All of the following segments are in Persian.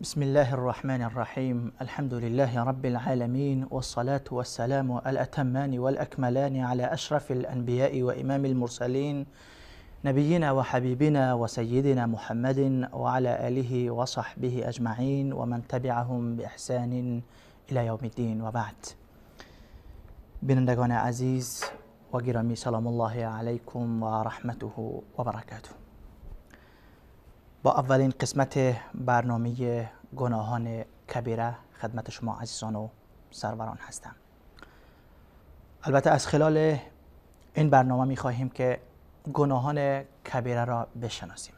بسم الله الرحمن الرحیم. الحمد لله رب العالمین والصلاة والسلام الأتمان والأكملان على أشرف الأنبياء وإمام المرسلين نبينا وحبيبنا وسيدنا محمد وعلى آله وصحبه أجمعين ومن تبعهم بإحسان إلى يوم الدين وبعد. بینندگان عزیز و گرامی، سلام الله علیکم و رحمته و برکاته. با اولین قسمت برنامه گناهان کبیره خدمت شما عزیزان و سروران هستم. البته از خلال این برنامه می خواهیم که گناهان کبیره را بشناسیم.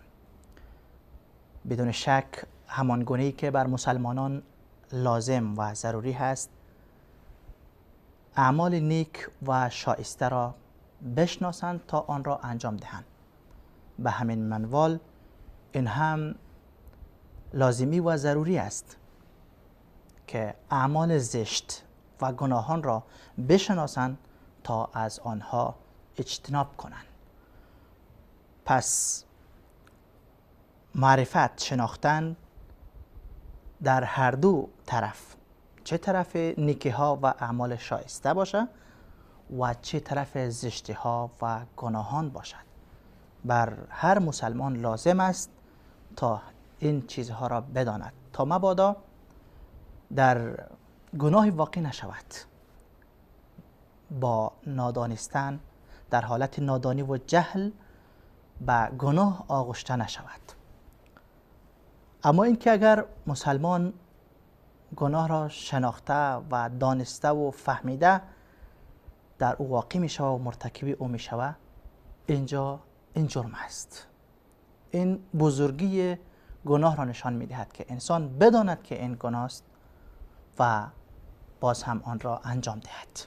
بدون شک همان گونه‌ای که بر مسلمانان لازم و ضروری هست اعمال نیک و شایسته را بشناسند تا آن را انجام دهند. به همین منوال این هم لازمی و ضروری است که اعمال زشت و گناهان را بشناسند تا از آنها اجتناب کنند. پس معرفت، شناختن در هر دو طرف، چه طرف نیکی ها و اعمال شایسته باشه و چه طرف زشتی ها و گناهان باشد، بر هر مسلمان لازم است تا این چیزها را بداند تا مبادا در گناه واقع نشود. با نادانستن، در حالت نادانی و جهل به گناه آغشته نشود. اما اینکه اگر مسلمان گناه را شناخته و دانسته و فهمیده در او واقع می شود و مرتکب او می شود، اینجا این جرم است. این بزرگی گناه را نشان می دهد که انسان بداند که این گناه است و باز هم آن را انجام دهد.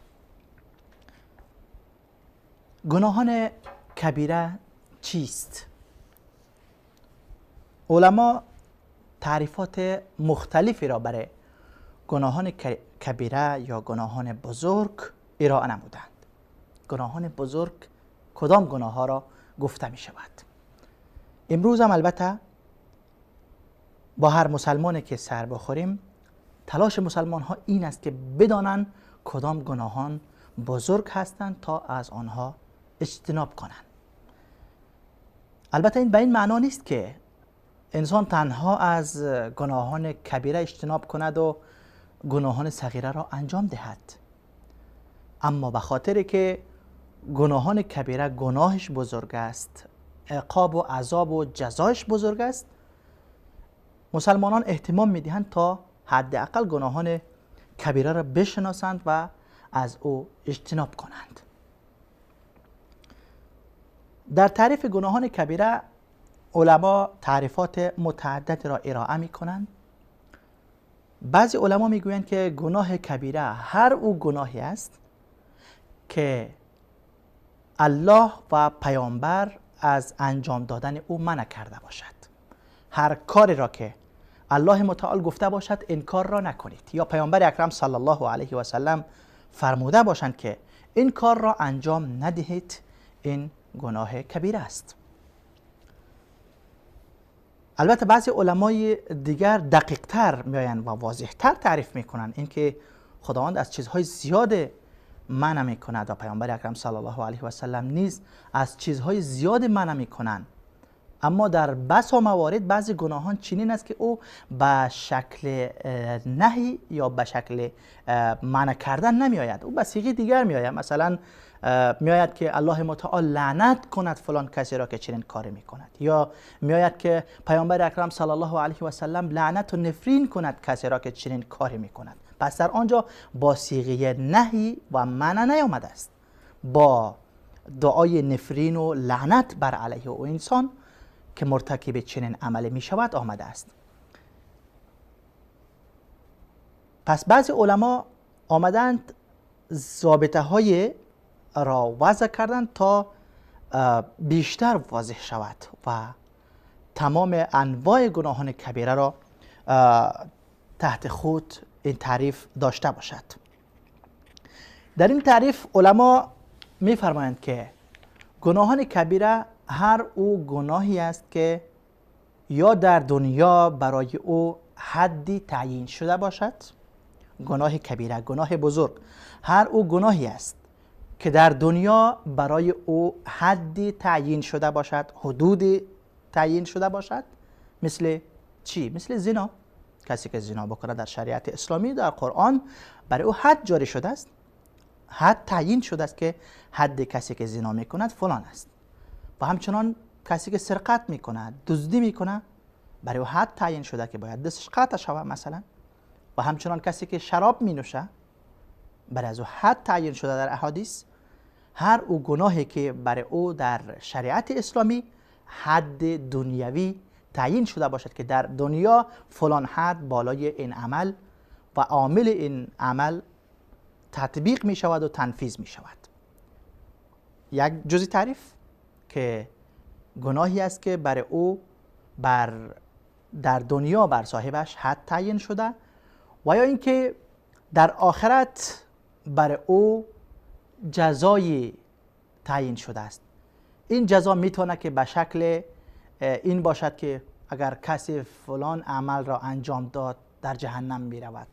گناهان کبیره چیست؟ علما تعریفات مختلفی را برای گناهان کبیره یا گناهان بزرگ ارائه نمودند. گناهان بزرگ کدام گناه ها را گفته می شود؟ امروز هم البته با هر مسلمانی که سر بخوریم، تلاش مسلمان ها این است که بدانند کدام گناهان بزرگ هستند تا از آنها اجتناب کنند. البته این به این معنا نیست که انسان تنها از گناهان کبیره اجتناب کند و گناهان صغیره را انجام دهد، اما به خاطر که گناهان کبیره گناهش بزرگ است، عقاب و عذاب و جزایش بزرگ است، مسلمانان اهتمام میدهند تا حداقل گناهان کبیره را بشناسند و از او اجتناب کنند. در تعریف گناهان کبیره علما تعریفات متعدد را ارائه می کنند. بعضی علما می گویند که گناه کبیره هر او گناهی است که الله و پیامبر از انجام دادن او منع کرده باشد. هر کاری را که الله متعال گفته باشد این کار را نکنید، یا پیامبر اکرم صلی الله علیه و سلم فرموده باشند که این کار را انجام ندهید، این گناه کبیره است. البته بعضی علمای دیگر دقیق تر میآیند و واضح تر تعریف میکنند اینکه خداوند از چیزهای زیاد منع میکند و پیامبر اکرم صلی الله علیه و سلم نیز از چیزهای زیاد منع میکنند، اما در بسا موارد بعضی گناهان چنین است که او به شکل نهی یا به شکل منع کردن نمیآید، او به صیغه دیگر میآید. مثلا میآید که الله متعال لعنت کند فلان کسی را که چنین کاری میکند، یا میآید که پیامبر اکرم صلی الله علیه و سلم لعنت و نفرین کند کسی را که چنین کاری میکند. پس در آنجا با صیغه نهی و منع نیامده است، با دعای نفرین و لعنت بر علیه او انسان که مرتکب چنین عمل می شود آمده است. پس بعضی علما آمدند ضابطه های را وضع کردند تا بیشتر واضح شود و تمام انواع گناهان کبیره را تحت خود این تعریف داشته باشد. در این تعریف علما می فرمایند که گناهان کبیره هر او گناهی است که یا در دنیا برای او حدی تعیین شده باشد. گناه کبیره، گناه بزرگ، هر او گناهی است که در دنیا برای او حدی تعیین شده باشد، حدود تعیین شده باشد. مثل چی؟ مثل زنا. کسی که زنا بکنه در شریعت اسلامی، در قرآن برای او حد جاری شده است، حد تعیین شده است که حد کسی که زنا میکند فلان است. و همچنان کسی که سرقت میکند، دزدی میکنه، برای او حد تعیین شده که باید دستش قطع شود مثلا. و همچنان کسی که شراب مینوشه، برای از او حد تعیین شده در احادیث. هر او گناهی که برای او در شریعت اسلامی حد دنیوی تعیین شده باشد که در دنیا فلان حد بالای این عمل و عامل این عمل تطبیق می شود و تنفیذ می شود. یک جزء تعریف که گناهی است که برای او در دنیا بر صاحبش حد تعیین شده، و یا اینکه در آخرت برای او جزای تعیین شده است. این جزا میتونه که به شکل این باشد که اگر کسی فلان عمل را انجام داد در جهنم میرود،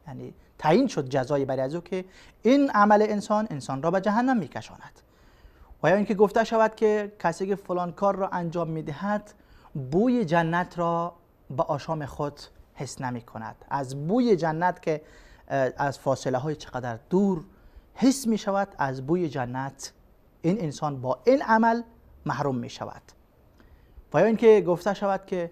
یعنی تعیین شد جزایی برای از او که این عمل انسان را به جهنم میکشاند. و یا اینکه گفته شود که کسی که فلان کار را انجام میدهد بوی جنت را به آشام خود حس نمی کند. از بوی جنت که از فاصله های چقدر دور حس می شود، از بوی جنت این انسان با این عمل محروم می شود. و یا اینکه گفته شود که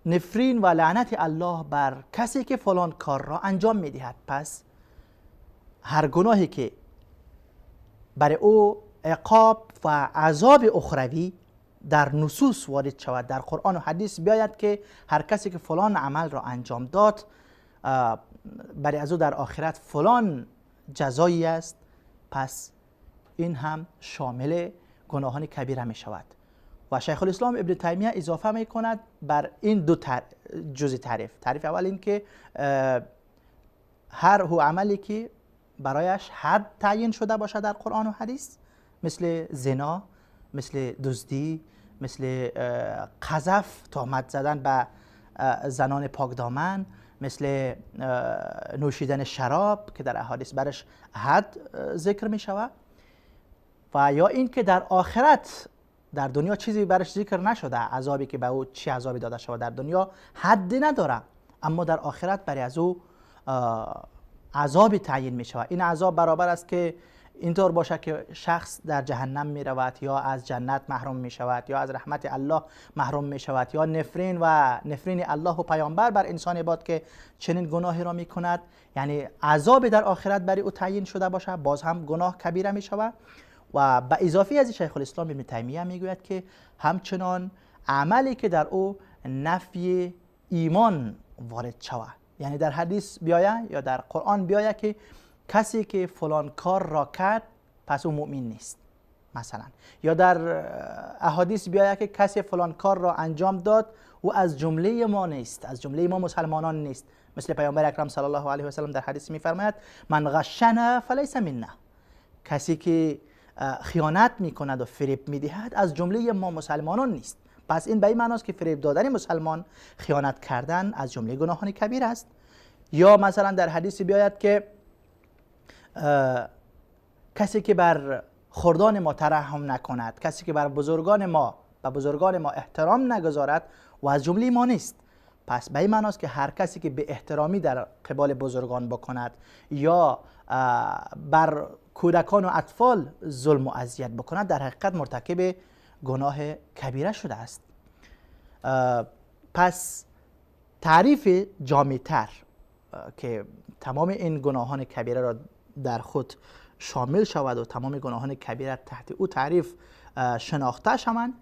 نفرین و لعنت الله بر کسی که فلان کار را انجام می دهد. پس هر گناهی که برای او عقاب و عذاب اخروی در نصوص وارد شود، در قرآن و حدیث بیاید که هر کسی که فلان عمل را انجام داد برای از او در آخرت فلان جزایی است، پس این هم شامل گناهان کبیره می شود. و شیخ الاسلام ابن تیمیه اضافه می کند بر این دو جزء تعریف. تعریف اول این که هر هو عملی که برایش حد تعیین شده باشد در قرآن و حدیث، مثل زنا، مثل دزدی، مثل قذف، تهمت زدن به زنان پاکدامن، مثل نوشیدن شراب که در احادیث برش حد ذکر می شود، و یا این که در آخرت در دنیا چیزی برش ذکر نشده، عذابی که به او چی عذابی داده شود در دنیا حدی نداره، اما در آخرت برای از او عذابی تعیین می شود. این عذاب برابر است که اینطور باشه که شخص در جهنم می رود، یا از جنت محروم می شود، یا از رحمت الله محروم می شود، یا نفرین و نفرین الله و پیامبر بر انسان باد که چنین گناهی را می کند. یعنی عذاب در آخرت برای او تعیین شده باشه، باز هم گناه کبیره می شود. و به اضافه از شیخ الاسلام ابن تیمیه می گوید که همچنان عملی که در او نفی ایمان وارد شود، یعنی در حدیث بیاید یا در قرآن بیاید که کسی که فلان کار را کرد پس او مؤمن نیست مثلا، یا در احادیث بیاید که کسی فلان کار را انجام داد او از جمله ما نیست، از جمله ما مسلمانان نیست. مثل پیامبر اکرم صلی الله علیه و سلم در حدیث میفرماید من غشنا فلیس منا، کسی که خیانت میکند و فریب میدهد از جمله ما مسلمانان نیست. پس این به این معناست که فریب دادن مسلمان، خیانت کردن از جمله گناهان کبیر است. یا مثلا در حدیث بیاید که کسی که بر خردان ما ترحم نکند، کسی که بر بزرگان ما احترام نگذارد و از جمله ما نیست. پس به این معناست که هر کسی که به احترامی در قبال بزرگان بکند یا بر کودکان و اطفال ظلم و اذیت بکند، در حقیقت مرتکب گناه کبیره شده است. پس تعریف جامع‌تر که تمام این گناهان کبیره را در خود شامل شود و تمام گناهان کبیره تحت او تعریف شناخته شوند،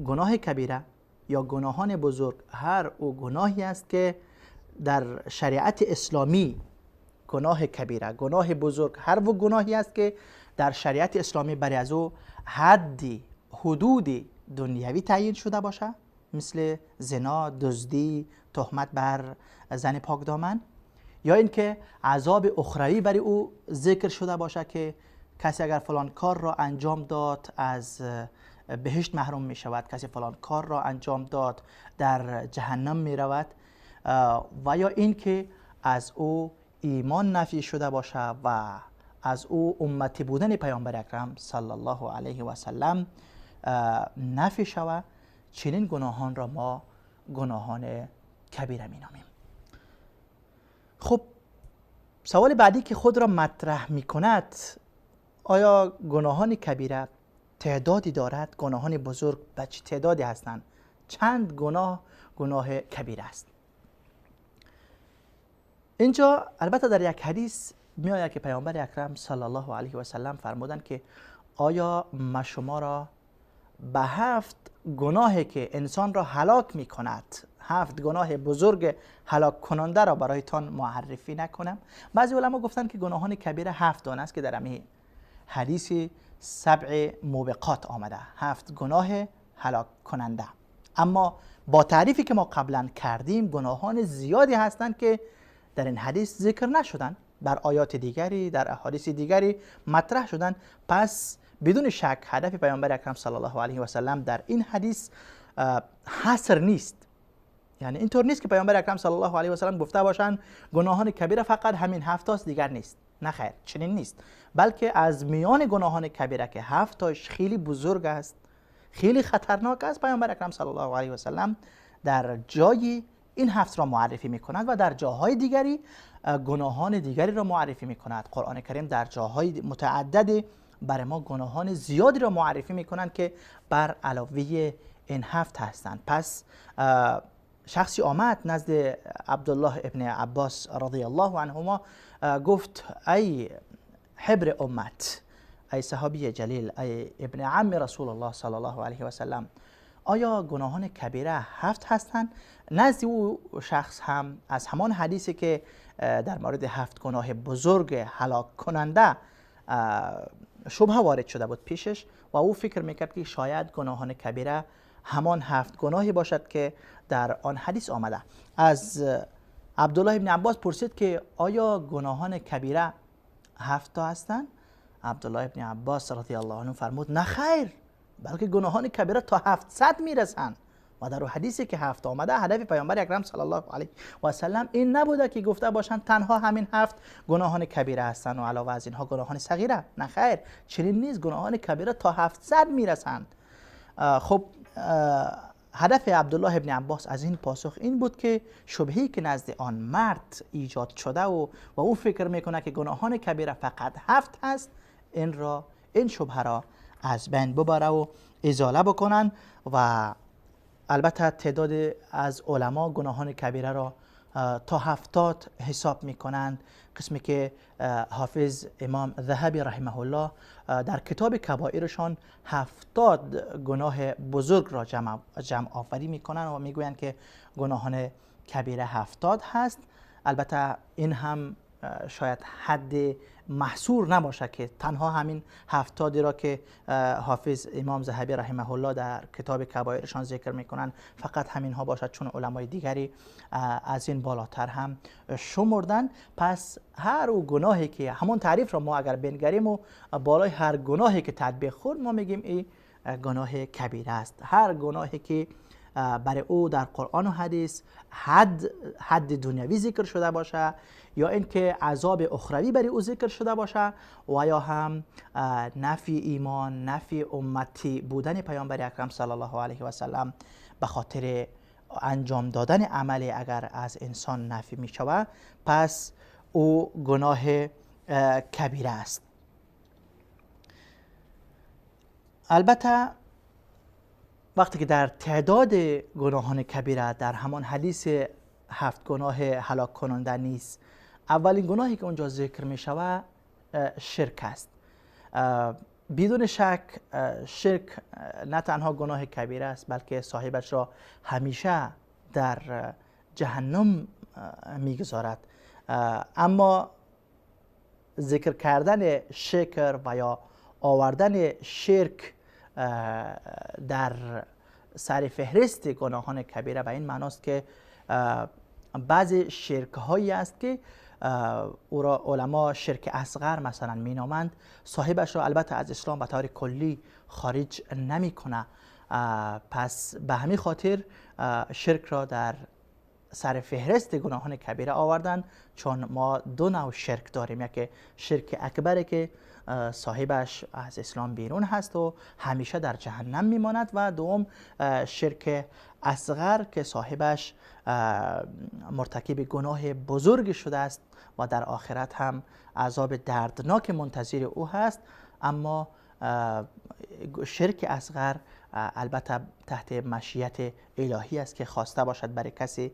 گناه کبیره یا گناهان بزرگ هر او گناهی است که در شریعت اسلامی، گناه کبیره، گناه بزرگ هر او گناهی است که در شریعت اسلامی برای از او حدی، حدودی دنیوی تعیین شده باشه، مثل زنا، دزدی، تهمت بر زن پاکدامن، یا اینکه عذاب اخروی برای او ذکر شده باشه که کسی اگر فلان کار را انجام داد از بهشت محروم می شود، کسی فلان کار را انجام داد در جهنم می رود. و یا اینکه از او ایمان نفی شده باشه و از او امتی بودن پیامبر اکرم صلی الله علیه و سلم نفی شود، چنین گناهان را ما گناهان کبیره می نامیم. خب سوال بعدی که خود را مطرح می کند، آیا گناهان کبیره تعدادی دارد؟ گناهان بزرگ به چه تعدادی هستند؟ چند گناه گناه کبیره است؟ اینجا البته در یک حدیث می آید که پیامبر اکرم صلی الله علیه و سلم فرمودند که آیا ما شما را به 7 گناهی که انسان را هلاک می کند، 7 گناه بزرگ هلاک کننده را برایتان معرفی نکنم؟ بعضی علما گفتند که گناهان کبیره 7 دانه است که در همین حدیث 7 موبقات آمده، 7 گناه هلاک کننده. اما با تعریفی که ما قبلا کردیم گناهان زیادی هستند که در این حدیث ذکر نشدند، در آیات دیگری، در احادیث دیگری مطرح شدند. پس بدون شک هدف پیامبر اکرم صلی الله علیه و سلم در این حدیث حصر نیست. یعنی اینطور نیست که پیامبر اکرم صلی الله علیه و سلم گفته باشند گناهان کبیره فقط همین 7 تاست دیگر نیست. نه خیر، چنین نیست، بلکه از میان گناهان کبیره که 7 تاش خیلی بزرگ است، خیلی خطرناک است، پیامبر اکرم صلی الله علیه و سلم در جای این 7 را معرفی میکند و در جاهای دیگری گناهان دیگری را معرفی میکند. قرآن کریم در جاهای متعدد برای ما گناهان زیادی را معرفی میکنند که بر علاوه این 7 هستند. پس شخصی آمد نزد عبدالله ابن عباس رضی الله عنهما، گفت ای حبر امت، ای صحابی جلیل، ای ابن عم رسول الله صلی الله علیه و سلم، آیا گناهان کبیره 7 هستند؟ نزد او شخص هم از همان حدیثی که در مورد 7 گناه بزرگ هلاک کننده شبهه وارد شده بود پیشش و او فکر میکرد که شاید گناهان کبیره همان 7 گناهی باشد که در آن حدیث آمده. از عبدالله ابن عباس پرسید که آیا گناهان کبیره 7 تا هستند؟ عبدالله ابن عباس رضی الله عنه فرمود نه خیر، بلکه گناهان کبیره تا 700 میرسند. و در حدیثی که 7 آمده، هدف پیامبر اکرم صلی الله علیه و سلم این نبوده که گفته باشند تنها همین 7 گناهان کبیره هستند و علاوه از اینها گناهان صغیره. نه خیر، چنین نیست، گناهان کبیره تا 700 میرسند. خب هدف عبدالله ابن عباس از این پاسخ این بود که شبهه‌ای که نزد آن مرد ایجاد شده و او فکر میکنه که گناهان کبیره فقط 7 هست، این شبهه را از بین ببره و ازاله بکنن. و البته تعداد از علما گناهان کبیره را تا 70 حساب میکنند، قسمی که حافظ امام ذهبی رحمه الله در کتاب کبائرشان 70 گناه بزرگ را جمع آوری میکنند و میگویند که گناهان کبیره 70 هست. البته این هم شاید حد محصور نباشه که تنها همین 70 را که حافظ امام ذهبی رحمه الله در کتاب کبائرشان ذکر میکنن فقط همین ها باشد، چون علمای دیگری از این بالاتر هم شمردن. پس هر او گناهی که همون تعریف را ما اگر بنگریم و بالای هر گناهی که تطبیق خورد ما میگیم این گناه کبیره است. هر گناهی که برای او در قرآن و حدیث حد دنیوی ذکر شده باشه یا اینکه عذاب اخروی برای او ذکر شده باشه و یا هم نفی ایمان، نفی امتی بودن پیامبر اکرم صلی الله علیه و سلم به خاطر انجام دادن عملی اگر از انسان نفی می شود، پس او گناه کبیره است. البته وقتی که در تعداد گناهان کبیره در همان حدیث 7 گناه هلاک کننده نیست، اولین گناهی که اونجا ذکر می شود شرک است. بدون شک شرک نه تنها گناه کبیره است، بلکه صاحبش را همیشه در جهنم میگذارد. اما ذکر کردن شکر و یا آوردن شرک در سر فهرست گناهان کبیره به این معناست که بعضی شرک هایی است که او را علما شرک اصغر مثلا مینامند، صاحبش را البته از اسلام به طور کلی خارج نمیکنه. پس به همین خاطر شرک را در سر فهرست گناهان کبیره آوردن، چون ما دو نوع شرک داریم. یکی شرک اکبره که صاحبش از اسلام بیرون هست و همیشه در جهنم میماند، و دوم شرک اصغر که صاحبش مرتکب گناه بزرگ شده است و در آخرت هم عذاب دردناک منتظر او هست. اما شرک اصغر البته تحت مشیت الهی است که خواسته باشد برای کسی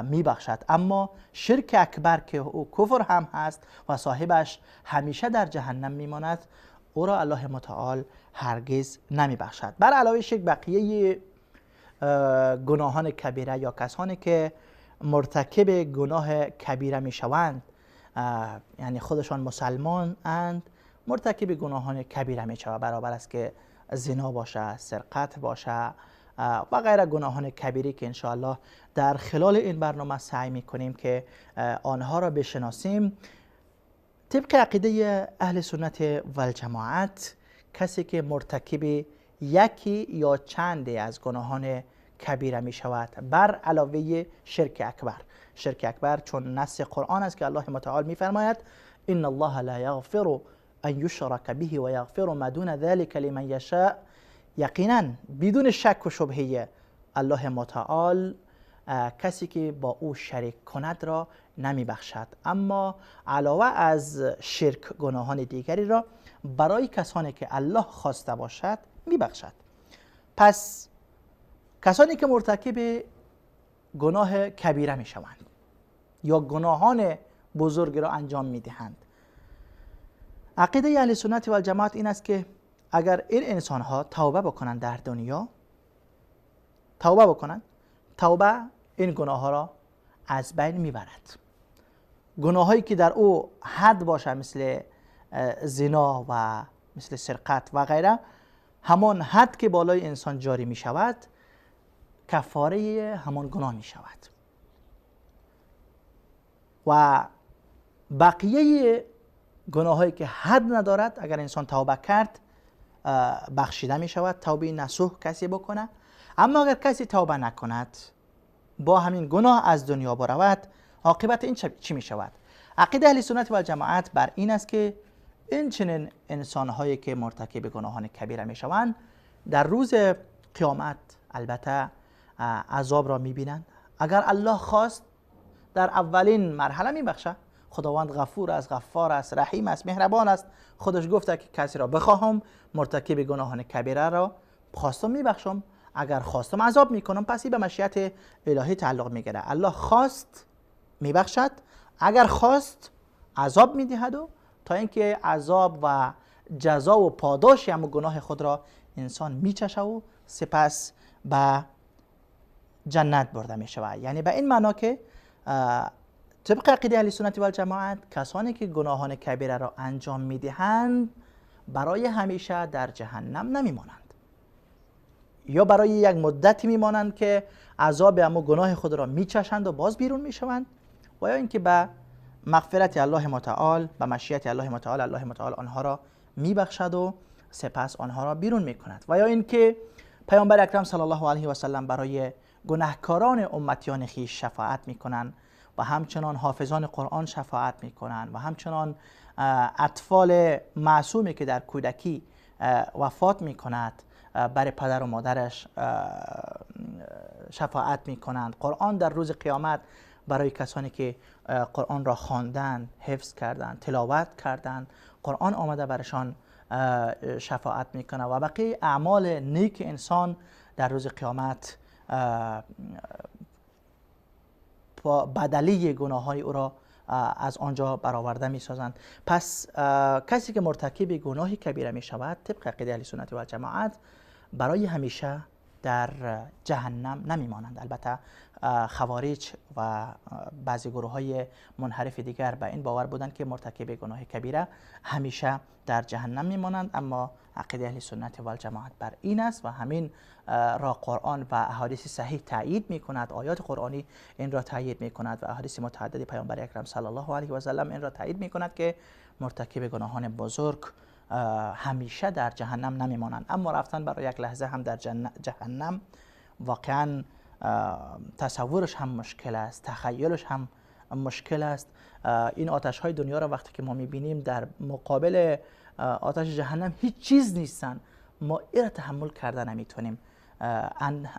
میبخشد. اما شرک اکبر که او کفر هم هست و صاحبش همیشه در جهنم میماند، او را الله متعال هرگز نمیبخشد. بر علاوه شرک بقیه گناهان کبیره یا کسانی که مرتکب گناه کبیره میشوند، یعنی خودشان مسلمان اند، مرتکب گناهان کبیره میشود، برابر است که زنا باشه، سرقت باشه و غیره گناهان کبیری که انشاءالله در خلال این برنامه سعی میکنیم که آنها را بشناسیم. طبق عقیده اهل سنت و الجماعت، کسی که مرتکب یکی یا چند از گناهان کبیره می شود بر علاوه شرک اکبر، شرک اکبر چون نص قرآن است که الله متعال می فرماید ان الله لا یغفر ان یشرک به و یغفر ما دون ذلك لمن یشاء، یقینا بدون شک و شبهه الله متعال کسی که با او شریک کند را نمی بخشد. اما علاوه از شرک گناهان دیگری را برای کسانی که الله خواسته باشد می بخشد. پس کسانی که مرتکب گناه کبیره می شوند یا گناهان بزرگ را انجام می دهند، عقیده اهل سنت و الجماعت این است که اگر این انسان ها توبه بکنند در دنیا، توبه بکنند، توبه این گناه ها را از بین میبرد. گناهایی که در او حد باشه مثل زنا و مثل سرقت و غیره، همان حد که بالای انسان جاری می شود کفاره همان گناه می شود و بقیه گناهایی که حد ندارد اگر انسان توبه کرد بخشیده می شود، توبه نصوح کسی بکنه. اما اگر کسی توبه نکند با همین گناه از دنیا برود، عاقبت این چی می شود؟ عقیده اهل سنت و الجماعت بر این است که این چنین انسانهایی که مرتکب گناهان کبیره می شوند در روز قیامت البته عذاب را می بینند. اگر الله خواست در اولین مرحله می بخشه، خداوند غفور است، غفار است، رحیم است، مهربان است. خودش گفته که کسی را بخواهم مرتکب گناهان کبیره را خواستم میبخشم، اگر خواستم عذاب میکنم. پس این به مشیت الهی تعلق میگیره. الله خواست میبخشد، اگر خواست عذاب میدهد و تا اینکه عذاب و جزا و پاداش هم گناه خود را انسان میچشه و سپس به جنت برده میشود. یعنی به این معنا که طبق عقیده اهل سنت و الجماعت کسانی که گناهان کبیره را انجام میدهند برای همیشه در جهنم نمیمانند یا برای یک مدتی میمانند که عذاب امو گناه خود را میچشند و باز بیرون میشوند، و یا اینکه به مغفرت الله متعال، به مشیت الله متعال، الله متعال آنها را میبخشد و سپس آنها را بیرون میکند. و یا اینکه پیامبر اکرم صلی الله علیه و سلم برای گناهکاران امتیان خویش شفاعت میکنند و همچنان حافظان قرآن شفاعت میکنند و همچنان اطفال معصومی که در کودکی وفات میکند برای پدر و مادرش شفاعت میکنند. قرآن در روز قیامت برای کسانی که قرآن را خواندند، حفظ کردند، تلاوت کردند، قرآن آمده برشان شفاعت میکنه و بقیه اعمال نیک انسان در روز قیامت بدلی گناه‌های او را از آنجا برآورده می‌سازند. پس کسی که مرتکب گناه کبیره می شود طبق عقیده اهل سنت و جماعت برای همیشه در جهنم نمی‌مانند. البته خوارج و بعضی گروه‌های منحرف دیگر به این باور بودند که مرتکب گناه کبیره همیشه در جهنم می‌مانند، اما عقیده اهل سنت و الجماعت بر این است و همین را قرآن و احادیث صحیح تایید می‌کند، آیات قرآنی این را تایید می‌کند و احادیث متعدد پیامبر اکرم صلی الله علیه و سلم این را تایید می‌کند که مرتکب گناهان بزرگ همیشه در جهنم نمی‌مانند. اما رفتن برای یک لحظه هم در جهنم واقعاً تصورش هم مشکل است، تخیلش هم مشکل است. این آتش های دنیا را وقتی که ما میبینیم در مقابل آتش جهنم هیچ چیز نیستن. ما این را تحمل کرده نمیتونیم.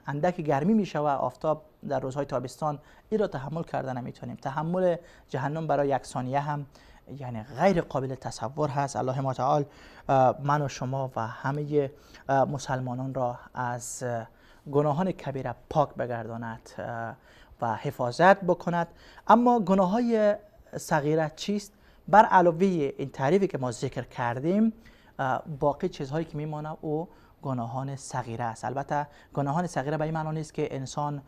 اندک گرمی میشه و آفتاب در روزهای تابستان، این را تحمل کرده نمیتونیم. تحمل جهنم برای یک ثانیه هم یعنی غیر قابل تصور هست. الله متعال من و شما و همه مسلمانان را از گناهان کبیره پاک بگرداند و حفاظت بکند. اما گناه های صغیره چیست؟ بر علاوه این تعریفی که ما ذکر کردیم، باقی چیزهایی که میمانه او گناهان صغیره است. البته گناهان صغیره به این معنا نیست که انسان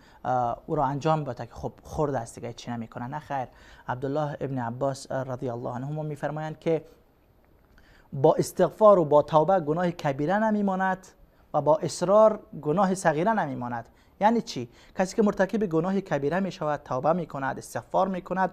او را انجام بده که خب خرد است دیگه چی نمیکنه. نه خیر، عبدالله ابن عباس رضی الله عنهما میفرمایند که با استغفار و با توبه گناه کبیره نمیماند و با اصرار گناه صغیره نمیماند. یعنی چی؟ کسی که مرتکب گناه کبیره می شود، توبه می کند، استغفار می کند،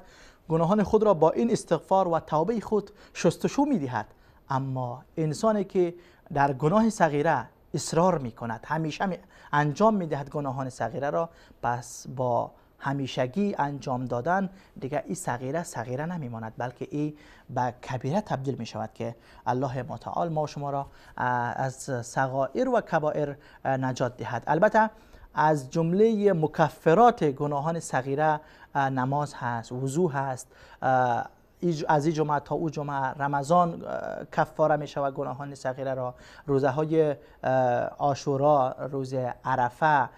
گناهان خود را با این استغفار و توبه خود شستشو می دهد. اما انسانی که در گناه صغیره اصرار می کند، همیشه انجام می دهد گناهان صغیره را، پس با همیشگی انجام دادن دیگه این صغیره صغیره نمیماند، بلکه این به کبیره تبدیل می شود که الله متعال ما شما را از صغائر و کبائر نجات دهد. البته از جمله مکفرات گناهان صغیره نماز هست، وضو هست، از این جمعه تا او جمعه رمضان کفاره می شود گناهان صغیره را، روزه های عاشورا، روز عرفه،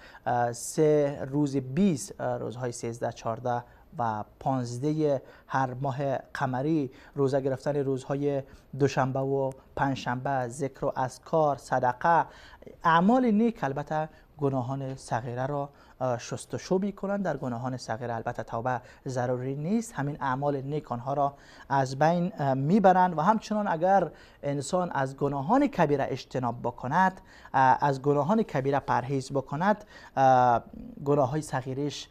3 روز 20، روزهای 13، 14 و 15 هر ماه قمری، روزه گرفتن روزهای دوشنبه و پنجشنبه، ذکر و اذکار، صدقه، اعمال نیک البته گناهان صغیره را شستشو میکنند. در گناهان صغیره البته توبه ضروری نیست، همین اعمال نیک آنها را از بین میبرند. و همچنان اگر انسان از گناهان کبیره اجتناب بکند، از گناهان کبیره پرهیز بکند، گناههای صغیرش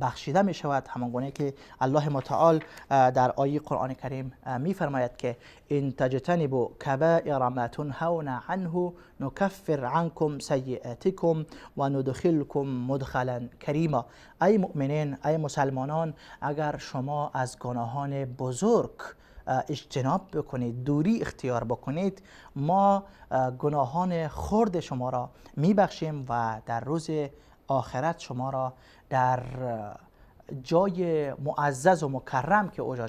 بخشیده می شود. همان گونه که الله متعال در آیه قرآن کریم می فرماید که ان تجتنبوا کبائر ما تنهون عنه نکفر عنکم سیئاتکم و ندخلکم مدخلا کریما. ای مؤمنین، ای مسلمانان، اگر شما از گناهان بزرگ اجتناب بکنید، دوری اختیار بکنید، ما گناهان خرد شما را میبخشیم و در روز آخرت شما را در جای معزز و مکرم که اوجا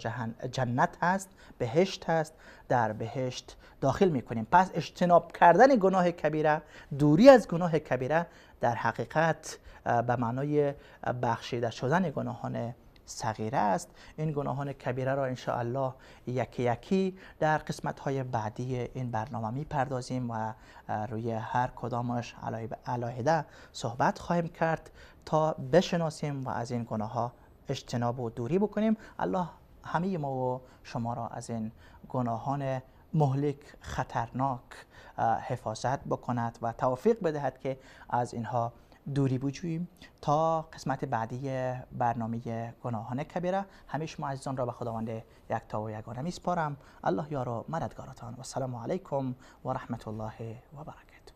جنت هست، بهشت هست، در بهشت داخل میکنیم. پس اجتناب کردن گناه کبیره، دوری از گناه کبیره در حقیقت به معنای بخشیده شدن گناهان صغیره است. این گناهان کبیره را انشاءالله یکی یکی در قسمت های بعدی این برنامه میپردازیم و روی هر کدامش علاهده صحبت خواهیم کرد تا بشناسیم و از این گناه ها اجتناب و دوری بکنیم. الله همه ما و شما را از این گناهان مهلک خطرناک حفاظت بکند و توفیق بدهد که از اینها دوری بجوییم. تا قسمت بعدی برنامه گناهان کبیره، همه شما عزیزان را به خداوند یکتا و یگانه میسپارم. الله یار و مددگارتان و السلام علیکم و رحمت الله و برکاته.